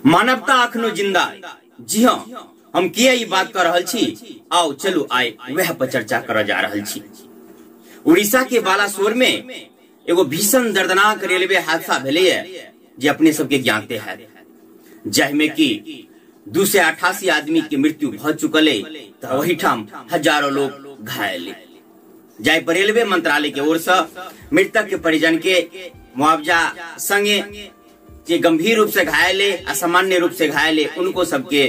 मानवता अखनो जिंदा। जी हाँ, हम किया ई बात कर रहल छी, आओ चलू आइ वह पर चर्चा कर जा रहल छी। उड़ीसा के बालासोर में एगो भीषण दर्दनाक रेलवे हादसा भेलै जे अपने सबके ज्ञाते है, जाहिमे कि 288 आदमी के मृत्यु भ चुकल है तो वही ठाम हजारों लोग घायल। जाहि पर रेलवे मंत्रालय के ओर से मृतक के परिजन के मुआवजा संगे जे गंभीर रूप से घायल है, असामान्य रूप से घायल है, उनको सबके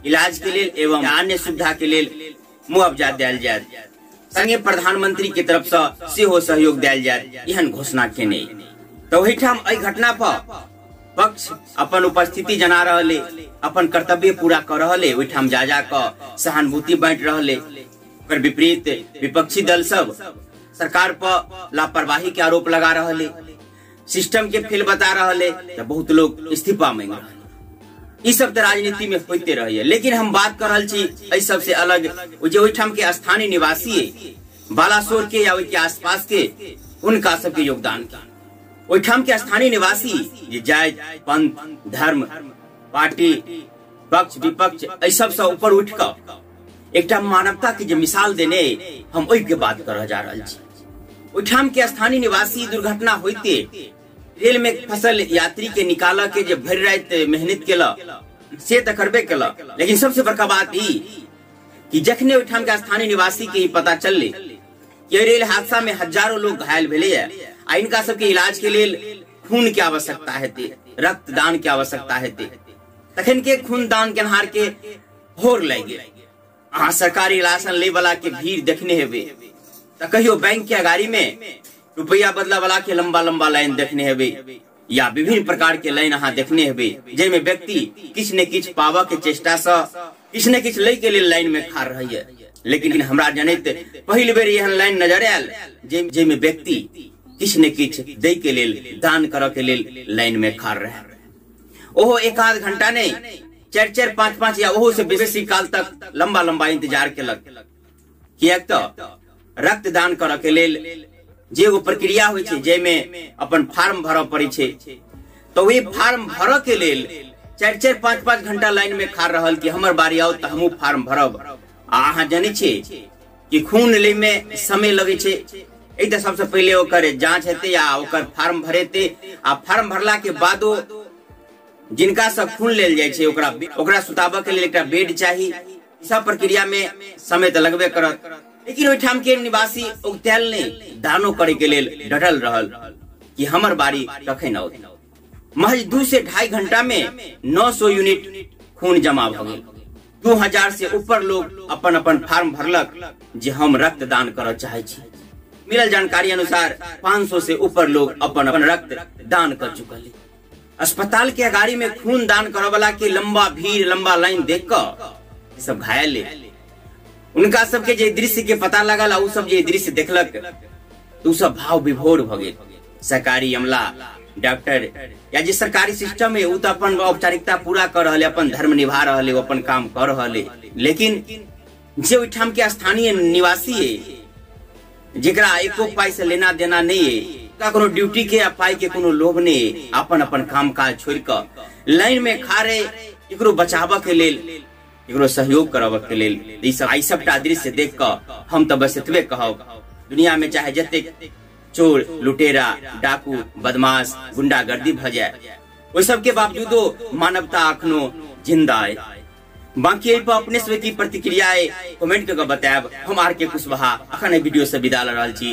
इलाज के लिए एवं अन्य सुविधा के लिए मुआवजा दिया जाए, संगे प्रधानमंत्री के तरफ से सेहो सहयोग दिया जाए, एहन घोषणा केने। तो वही ठाम एहि घटना पर पक्ष अपन उपस्थिति जना रहले, अपन कर्तव्य पूरा कर रहले, ओहि ठाम जा जा क सहानुभूति बांट रहले। ओकर विपरीत विपक्षी दल सब सरकार पर लापरवाही के आरोप लगा रहले, सिस्टम के फेल बता रहले, तो बहुत लोग इस्तीफा मांग रहले। ई सब तो राजनीति में होते रहे, लेकिन हम बात कर रहल छी एहि सब से अलग जे ओहिठाम के स्थानीय निवासी है बालासोर के या ओहि के आसपास के, उनका सबके योगदान के। ओहिठाम के स्थानीय निवासी जे जाति पंथ धर्म पार्टी पक्ष विपक्ष एहि सब से ऊपर उठ कऽ एकटा मानवता के जे मिसाल देने, हम ओहि के बात कर जा रहल छी। ओहिठाम के स्थानीय निवासी दुर्घटना होते रेल में फसल यात्री के निकाल के जे भरि राति मेहनत केलक से तऽ करबे केलक, लेकिन सबसे बड़का बात ई कि जखने ओहिठाम के स्थानीय निवासी के ई पता चलले कि एहि रेल हादसा में हजारों लोग घायल भेलै आ इनका सबके इलाज के लेल खून के आवश्यकता हेतै, रक्तदान के आवश्यकता हेतै, तखन के खून दान केनहार के होर लागि गेल। अहाँ सरकारी राशन ले वाला के भीड़ देखने हेबै तऽ कहियो बैंक के अगाड़ी में रुपया बदला वाला के लंबा लंबा लाइन देखने हेबै, या विभिन्न प्रकार के लाइन अहाँ देखने हेबै जाहिमे व्यक्ति किछु ने किछु पाबऽ के चेष्टा से किछु ने किछु लै के लेल लाइन में खड़ा रहैया। लेकिन हमरा जनैत पहिल बेर एहन लाइन नजर आयल जाहिमे व्यक्ति किछु ने किछु दै के लेल, दान करऽ के लेल लाइन में खड़ा रहे। ओहो एक आध घंटा नहीं, 4 4 5 5 या ओहो से बेसी काल तक लंबा लंबा इंतजार केलक। किएक तऽ रक्तदान करऽ के लेल जे एगो प्रक्रिया होइ छै जाहिमे अपन फार्म भरऽ पड़ै छै, तऽ ओहि फार्म भरऽ के लेल 4 4 5 5 घंटा लाइन में खड़ा रहल कि हमर बारी आओत तऽ हमहूँ फार्म भरब। आ अहाँ जनै छियै कि खून लै में समय लगै छै, एहि तऽ सबसे पहिले ओकर जांच हेतै या ओकर फार्म भरेतै, आ फार्म भरला के बादो जिनका से खून लेल जाइ छै ओकरा सुताबऽ के लेल एकटा बेड चाही। सब प्रक्रिया में समय तऽ लगबे करत, लेकिन ओहिठाम के निवासी उगतायल नहीं, दानो करे के लेल डटल रहल कि हमर बारी कखन आओत। महज 2 से 2.5 घंटा में 900 यूनिट खून जमा भऽ गेल। 2000 से ऊपर लोग अपन अपन फार्म भरलक जे हम रक्तदान करऽ चाहै छी। मिलल जानकारी अनुसार 500 से ऊपर लोग अपन अपन रक्त दान कर चुकल। अस्पताल के अगाड़ी में खून दान करऽ वाला के लंबा भीड़ लंबा लाइन देख कऽ सब घायल है। उनका सबके जे दृश्य के पता लगल आ उ सब जे दृश्य देखलक तो सब भाव विभोर भऽ गेल। सरकारी अमला, डॉक्टर या जे सरकारी सिस्टम है उ तो अपन औपचारिकता पूरा कर रहल है, अपन धर्म निभा रहल है, अपन काम कर रहल है, लेकिन जे ओहिठाम के स्थानीय निवासी है जेकरा एको पाई से लेना देना नहीं है, ओकरा कोनो ड्यूटी के या पाई के कोनो लोभ नहीं है, अपन अपन काम काज छोड़ कऽ लाइन में खारे एकरो बचाबऽ के लेल, एकरो सहयोग करबऽ के लेल। ई सब आई सबटा दृश्य देख कऽ हम तऽ बस एतबे कहब, दुनिया में चाहे जतेक चोर लुटेरा डाकू बदमाश गुंडागर्दी भऽ जाए, ओहि सबके बावजूदो मानवता अखनो जिंदा है। बाकी एहि पर अपने सबके की प्रतिक्रिया है कमेंट कऽ बतायब। हम आर के कुशवाहा अखन एहि वीडियो से विदा लऽ रहल छी।